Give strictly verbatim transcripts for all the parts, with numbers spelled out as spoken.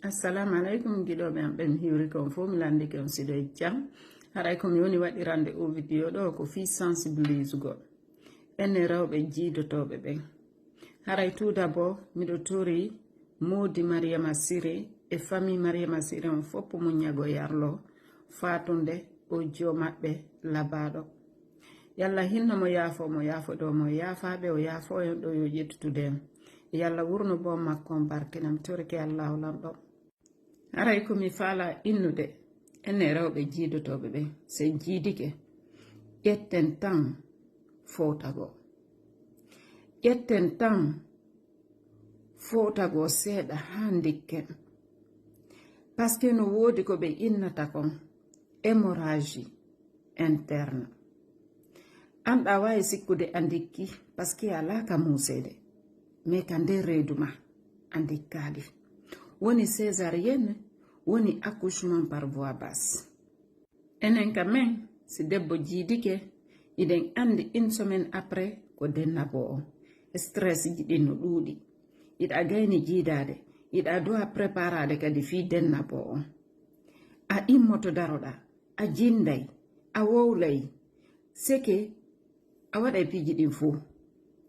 Assalamu aleykum, giɗooɓe am ɓen, hiwri kon fof, mi lanndike on siɗo e jam. Haray ko mi woni waɗirande o video ɗo ko fii sensibilisugol enen rewɓe jiidotooɓe ɓen. Haray tout d'abord, miɗo tori moodi Mariama Siré e famille Mariama Siré on fof muññago yarlo faatunde o jiyo maɓɓe labaaɗo. Yalla hinno mo, yaafo mo, yaafodoo mo, yaafaaɓe o yaafo en ɗo yo ƴettutude en. Yalla wurno boom makko on barkina, mi torike Allaahu Lanɗo. Haray ko mi faala innude, enen rewɓe jiidotooɓe ɓen, si en jiidike, ƴetten tan fowtago. Ƴetten tan fowtago seeɗa haa ndikken. Parce que no woodi ko ɓe innata kon hémorragie interne. An ɗa waawi sikkude a ndikki, parce que alaa ka muuseede. Mais ka nder reedu ma, a ndikkaali. Woni césarienne, woni accouchement par voie basse. Enen ka men, si debbo jiidike, hiɗen anndi une semaine après ko dennabo on. Stress ji ɗin no ɗuuɗi. Hiɗa gayni jiidaade, hiɗa duwa preparaade kadi fii dennabo on. A immoto daroɗa, a jinnday, a wowlay, seke a waɗay piiji ɗin fow.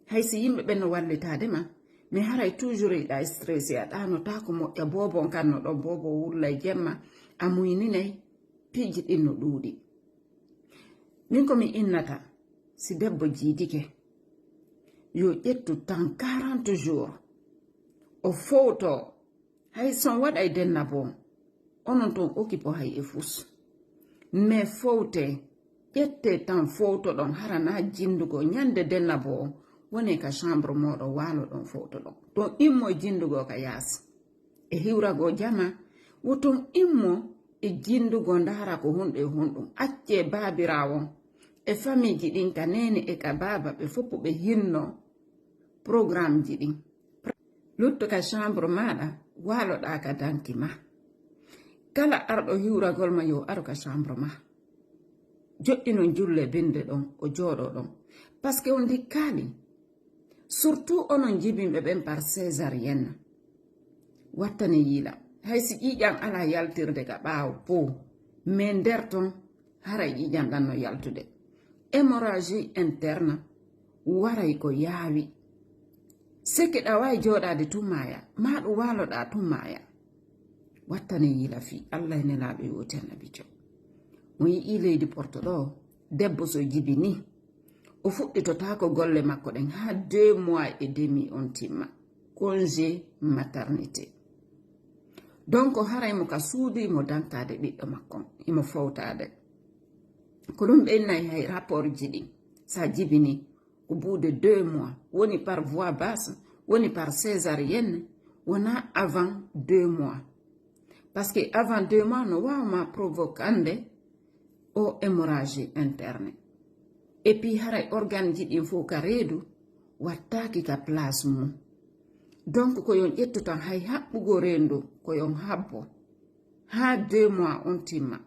Hay si yimɓe ɓen no wallitaade ma, mais haray toujours hiɗa stressé, a ɗaanotaako moƴƴa, boobo on kan no ɗon, boobo wullay jemma, a muyninay, piiji ɗin no ɗuuɗi. Min ko mi innata, si debbo jiidike, yo ƴettu tan quarante jours, o fowto, hay si on waɗay dennabo on, onon ton okipo hay e fus. Mais fowte, ƴette tan fowtoɗon, hara na jinndugo ñande dennabo on, wone ka chambre mooɗon, waaloɗon fowtoɗon. Ton immo e jinndugo ka yaasi. E hiwrago jama, wo ton immo e jinndugo ndaara ko honɗum e honɗum. Accee baabiraawo on e famiiji ɗin ka neene e ka baaba ɓe fof ɓe hinno programmeji ɗin. Lutto ka chambre maaɗa, waaloɗaa ka danki ma. Kala arɗo hiwragol ma yo aru ka chambre ma. Joɗɗinon julle binde ɗon, o jooɗo ɗon. Parce que on ndikkaali. Surtout onon jibinɓe ɓen par césarienne. Wattane yiila. Hay si ƴiiƴan alaa yaltirde ka ɓaawo pow, mais nder ton, haray ƴiiƴan ɗan no yaltude. Hémorragie interne waray ko yaawi. Seke ɗa waawi jooɗaade tun maaya, maa ɗum waaloɗaa tun maaya. Wattane yiila fii Allah e Nelaaɗo yo oti Annabiijo. Mo yi'ii leydi Porto ɗoo, debbo so jibinii, o fuɗɗitotaako golle makko ɗen haa deux mois et demi on timma. Congé maternité. Donc, haray mo ka suudu, imo dankaade ɓiɗɗo makko on, imo fowtaade. Ko ɗum ɓennay hay rapport ji ɗin. Sa jibinii, au bout de deux mois, woni par voie basse, woni par césarienne, wonaa avant deux mois. Parce que avant deux mois no waawa ma provoquande o hémorragie interne. Et puis haray organe ji ɗin fof ka reedu wattaaki ka place mum. Donc ko yon ƴettu tan hay haɓɓugo reendu ko yon haɓbo haa deux mois on timma.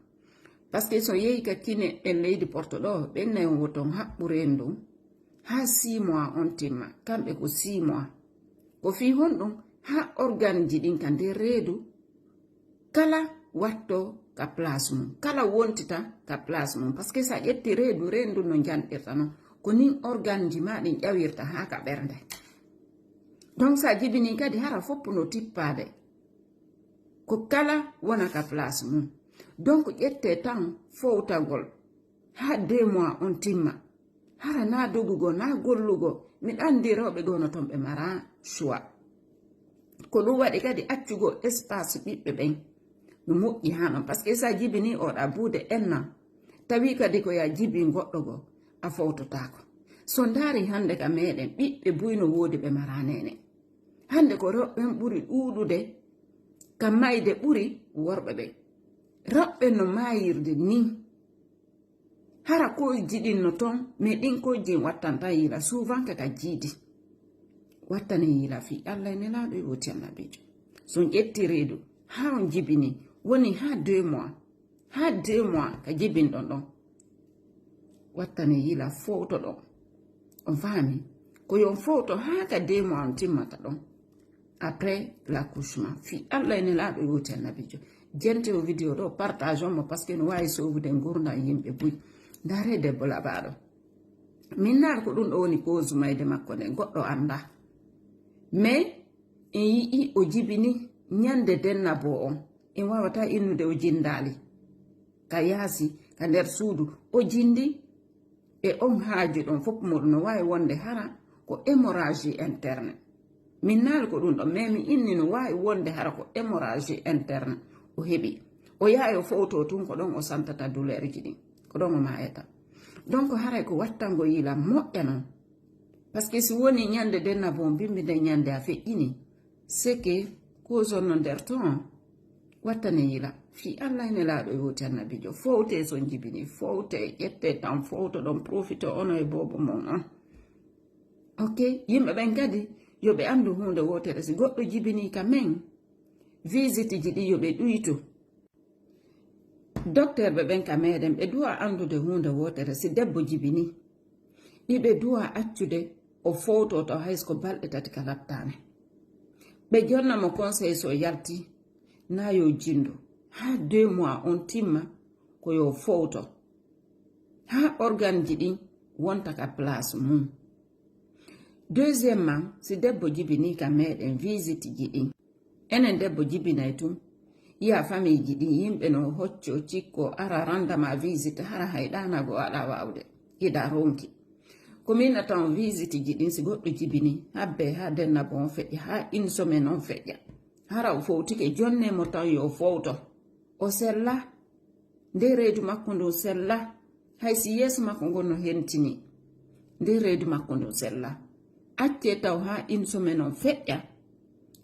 Parce que so yehi ka kine e leydi Porto ɗoo, ɓen nayon wo ton haɓɓu reendu haa six mois on timma. Kamɓe ko six mois. Ko fii honɗum? Haa organe ji ɗin ka nder reedu kala watto ka place mum, kala wontita ka place mum. Parce que sa ƴetti reedu, reendu no njanɗirta non, ko nin organe ji ma ɗin ƴawirta haa ka ɓernde. Donc sa jibinii kadi hara fof no tippaade. Ko kala wona ka place mum. Donc ƴette tan fowtagol haa deux mois on timma. Hara na dogugo, na gollugo. Miɗo anndi rewɓe goo no ton ɓe mara choix. Ko ɗum waɗi kadi accugo espace ɓiɓɓe ɓen no moƴƴi haa non. Parce que sa jibinii oɗa buude ennan, tawi kadi ko ya jibin goɗɗo goo, a fowtotaako. So ndaari hannde ka meɗen, ɓiɓɓe buy no woodi ɓe mara neene. Hannde ko rewɓe ɓen ɓuri ɗuuɗude ka mayde ɓuri worɓe ɓen. Rewɓe no maayirde nii. Hara koyji ɗin no ton, mais ɗin koyji en wattan tan yiila souvent ka ka jiidi. Wattane yiila fii Allah e Nelaaɗo e woti Annabiijo. So on ƴetti reedu, haa on jibini, woni haa deux mois. Haa deux mois ka jibinɗon ɗon. Wattane yiila fowtoɗon. On faami? Ko yon fowto haa ka deux mois on timmata ɗon. après l'accouchement. Fii Allah e Nelaaɗo e wowti Annabiijo. Jente o vidéo ɗo, partage on mo, parce que no waawi sowude ngurndan yimɓe buy. Ndaaree debbo laɓaaɗo. Min naal ko ɗum ɗo woni cause mayde makko nden, goɗɗo anndaa. Mais en yi'i o jibini ñande dennabo on. En waawataa innude o jindaali. Ka yaasi, ka nder suudu, o jindi. E on haaju ɗon fof mo no waawi wonde hara ko hémorragie interne. Min naal ko ɗum ɗon, mais mi inni no waawi wonde hara ko hémorragie interne o heɓi. O yahay o fowto tun, ko ɗon o santata douleur ji ɗin. Ko ɗon o maayata. Donc haray ko wattango yila moƴƴa non. Parce que si woni ñande dennabo on bimbi nden ñande a feƴƴini, c'est que cause on no nder ton. Wattane yila. Fii Allah e Nelaaɗo e wowti Annabiijo. Fowte son jibini. Fowte, ƴette tan, fowto ɗon, profite ono e boobo mon on. Ok, yimɓe ɓen kadi, yo ɓe anndu huunde wootere. Si goɗɗo jibini ka men, visite ji ɗi yo ɓe ɗuytu. Dokterɓe ɓen ka meɗen, ɓe duwa anndude huunde wootere. Si debbo jibini, iɓe duwa accude o fowto taw hay so ko balɗe tati ka laɓtaani. Ɓe jonna mo conseil so yalti, na yo jindu. Haa deux mois on timma, ko yo fowto. Haa organe ji ɗin wonta ka place mum. Deuxièmement, si debbo jibini ka meɗen visite ji ɗin. Enen debbo jibinay tun. Yiya famille ji ɗin, yimɓe no hocco, cikko, ara randa ma visite, hara hay ɗaanago aɗa waawude. Iɗa ronki. Ko min a tawan visite ji ɗin, si goɗɗo jibini, habbe haa dennabo on feƴƴa, haa une semaine on feƴƴa. Hara o fowtike, jonne mo tan yo fowto. O sella. Nde reedu makko ndun sella, hay si yeeso makko ngon no hentini. Nde reedu makko ndun sella. Accee taw haa une semaine on feƴƴa.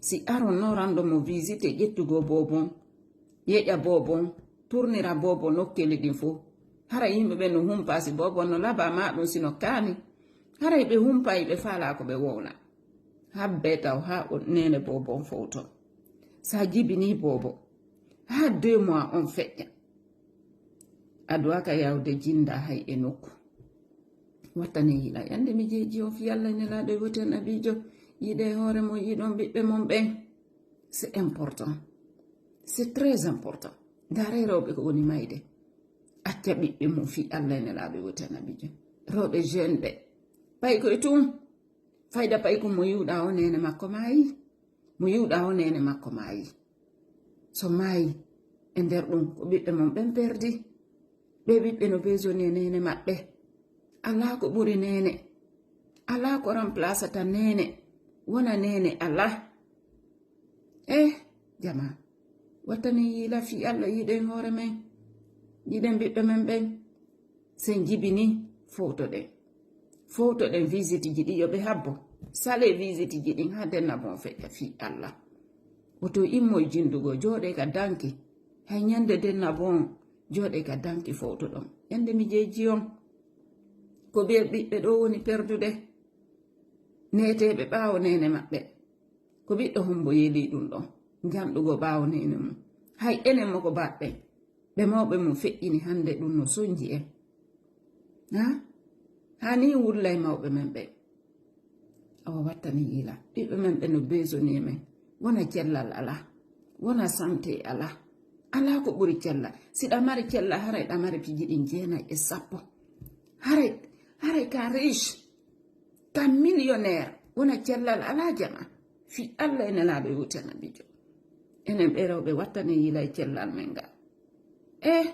Si aron no rando mo visite ƴettugo boobon, yeƴa boobon, turnira boobon nokkeeli ɗin fow. Hara yimɓe ɓen no humpa si boobon no laba ma ɗum si no kaani. Haray ɓe humpa ɓe faalaa ko ɓe wowla. Habbe taw haa o nene boobon fowto. Sa jibini boobo, haa deux mois on feƴƴa. A duwaka yawde jinda hay e nokku. Wattane yiɗa. Yande mi jeeji on fii Allah e Nelaaɗo e wowti Annabiijo. Yiɗe hoore mon, yiɗon ɓiɓɓe mon ɓen. C'est important. C'est très important. Ndaaree rewɓe ko woni mayde. Acca ɓiɓɓe mum fii Allah e Nelaaɗo e wowti Annabiijo. Rewɓe jeune ɓe. Pay koye tun. Fayda pay ko mo yiwɗa o nene makko maayi. Mo yiwɗa o nene makko maayi. So maayi, e nder ɗum, ko ɓiɓɓe mon ɓen perdi. Ɓe ɓiɓɓe no besoin e nene maɓɓe. Alaa ko ɓuri nene. Alaa ko remplacata nene. Wona nene alaa. Eh, jama. Wattane yiila fii Allah, yiɗen hoore men. Yiɗen ɓiɓɓe men ɓen. Sen jibini, fowtoɗen. Fowtoɗen visite ji ɗi yo ɓe habbo. Sale visite ji ɗin haa dennabo on feƴƴa fii Allah. Woto immoy jindugo, jooɗe ka danki. Hay ñande dennabo on, jooɗe ka danki fowtoɗon. Yande mi jeeji on. Ko ɓe ɓiɓɓe ɗo woni perdude. Neeteeɓe ɓaawo nene maɓɓe. Ko ɓiɗɗo hombo yeeli ɗum ɗon. Janɗugo ɓaawo nene mum. Hay enen mo ko baɗɗen. Ɓe mawɓe mum feƴƴini hande ɗum no sonji en. Ha? Hani wullay mawɓe men ɓe. Awa wattani yiila. Ɓiɓɓe men ɓe no besoin men. Wona cellal alaa. Wona santé alaa. Alaa ko ɓuri cellal. Si ɗa mari cellal, haray ɗa mari piiji ɗin jeenay e sappo. Haray, haray ka riche. Ka millionnaire. Wona cellal alaa jama. Fii Allah e Nelaaɗo e wowti Annabiijo. Enen ɓe rewɓe wattane yiila e cellal men ngal. Eh,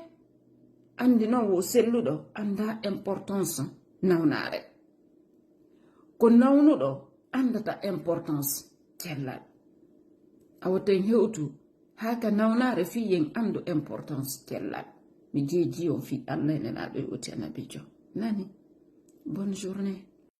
andi non wo selluɗo anda importance nawnaare. Ko nawnuɗo andata importance cellal. Awa ten hewtu haa ka nawnaare fii yen andu importance cellal. Mi jeeji on fii Allah e Nelaaɗo e wowti Annabiijo. Nani? Bonne journée.